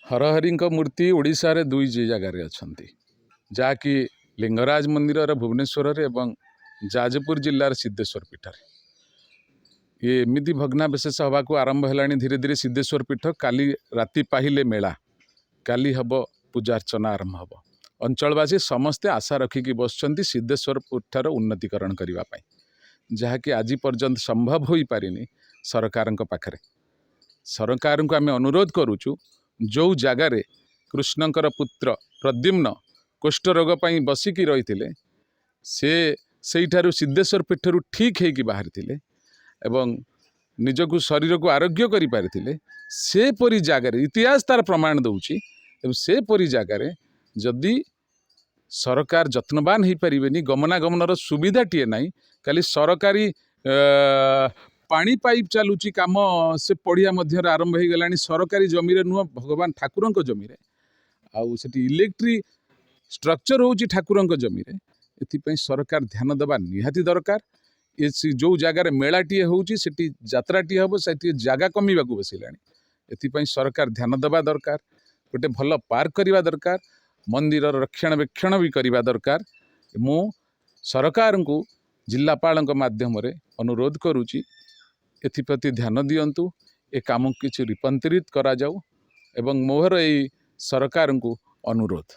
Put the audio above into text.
ହରହରିଙ୍କ ମୂର୍ତ୍ତି ଓଡ଼ିଶାରେ ଦୁଇ ଜାଗାରେ ଅଛନ୍ତି, ଯାହାକି ଲିଙ୍ଗରାଜ ମନ୍ଦିରର ଭୁବନେଶ୍ୱରରେ ଏବଂ ଯାଜପୁର ଜିଲ୍ଲାର ସିଦ୍ଧେଶ୍ୱର ପୀଠରେ। ଇଏ ଏମିତି ଭଗ୍ନାବଶେଷ ହେବାକୁ ଆରମ୍ଭ ହେଲାଣି ଧୀରେ ଧୀରେ। ସିଦ୍ଧେଶ୍ୱର ପୀଠ କାଲି ରାତି ପାହିଲେ ମେଳା, କାଲି ହେବ ପୂଜାର୍ଚ୍ଚନା ଆରମ୍ଭ ହେବ। ଅଞ୍ଚଳବାସୀ ସମସ୍ତେ ଆଶା ରଖିକି ବସିଛନ୍ତି ସିଦ୍ଧେଶ୍ୱର ପୀଠର ଉନ୍ନତିକରଣ କରିବା ପାଇଁ, ଯାହାକି ଆଜି ପର୍ଯ୍ୟନ୍ତ ସମ୍ଭବ ହୋଇପାରିନି ସରକାରଙ୍କ ପାଖରେ। ସରକାରଙ୍କୁ ଆମେ ଅନୁରୋଧ କରୁଛୁ, ଯେଉଁ ଜାଗାରେ କୃଷ୍ଣଙ୍କର ପୁତ୍ର ପ୍ରଦ୍ୟୁମ୍ନ କୁଷ୍ଠ ରୋଗ ପାଇଁ ବସିକି ରହିଥିଲେ, ସେ ସେଇଠାରୁ ସିଦ୍ଧେଶ୍ୱର ପୀଠରୁ ଠିକ୍ ହେଇକି ବାହାରିଥିଲେ ଏବଂ ନିଜକୁ ଶରୀରକୁ ଆରୋଗ୍ୟ କରିପାରିଥିଲେ, ସେପରି ଜାଗାରେ ଇତିହାସ ତାର ପ୍ରମାଣ ଦେଉଛି ଏବଂ ସେପରି ଜାଗାରେ ଯଦି ସରକାର ଯତ୍ନବାନ ହେଇପାରିବେନି, ଗମନାଗମନର ସୁବିଧାଟିଏ ନାହିଁ। କାଲି ସରକାରୀ ପାଣି ପାଇପ୍ ଚାଲୁଛି କାମ, ସେ ପଡ଼ିଆ ମଧ୍ୟରେ ଆରମ୍ଭ ହେଇଗଲାଣି, ସରକାରୀ ଜମିରେ ନୁହଁ, ଭଗବାନ ଠାକୁରଙ୍କ ଜମିରେ। ଆଉ ସେଠି ଇଲେକ୍ଟ୍ରିକ୍ ଷ୍ଟ୍ରକ୍ଚର ହେଉଛି ଠାକୁରଙ୍କ ଜମିରେ। ଏଥିପାଇଁ ସରକାର ଧ୍ୟାନ ଦେବା ନିହାତି ଦରକାର। ଏ ଯେଉଁ ଜାଗାରେ ମେଳାଟିଏ ହେଉଛି, ସେଠି ଯାତ୍ରାଟିଏ ହେବ, ସେଠି ଜାଗା କମିବାକୁ ବସିଲାଣି। ଏଥିପାଇଁ ସରକାର ଧ୍ୟାନ ଦେବା ଦରକାର। ଗୋଟେ ଭଲ ପାର୍କ କରିବା ଦରକାର, ମନ୍ଦିରର ରକ୍ଷଣାବେକ୍ଷଣ ବି କରିବା ଦରକାର। ମୁଁ ସରକାରଙ୍କୁ ଜିଲ୍ଲାପାଳଙ୍କ ମାଧ୍ୟମରେ ଅନୁରୋଧ କରୁଛି, ଏଥିପ୍ରତି ଧ୍ୟାନ ଦିଅନ୍ତୁ, ଏ କାମକୁ କିଛି ରୂପାନ୍ତରିତ କରାଯାଉ ଏବଂ ମୋର ଏଇ ସରକାରଙ୍କୁ ଅନୁରୋଧ।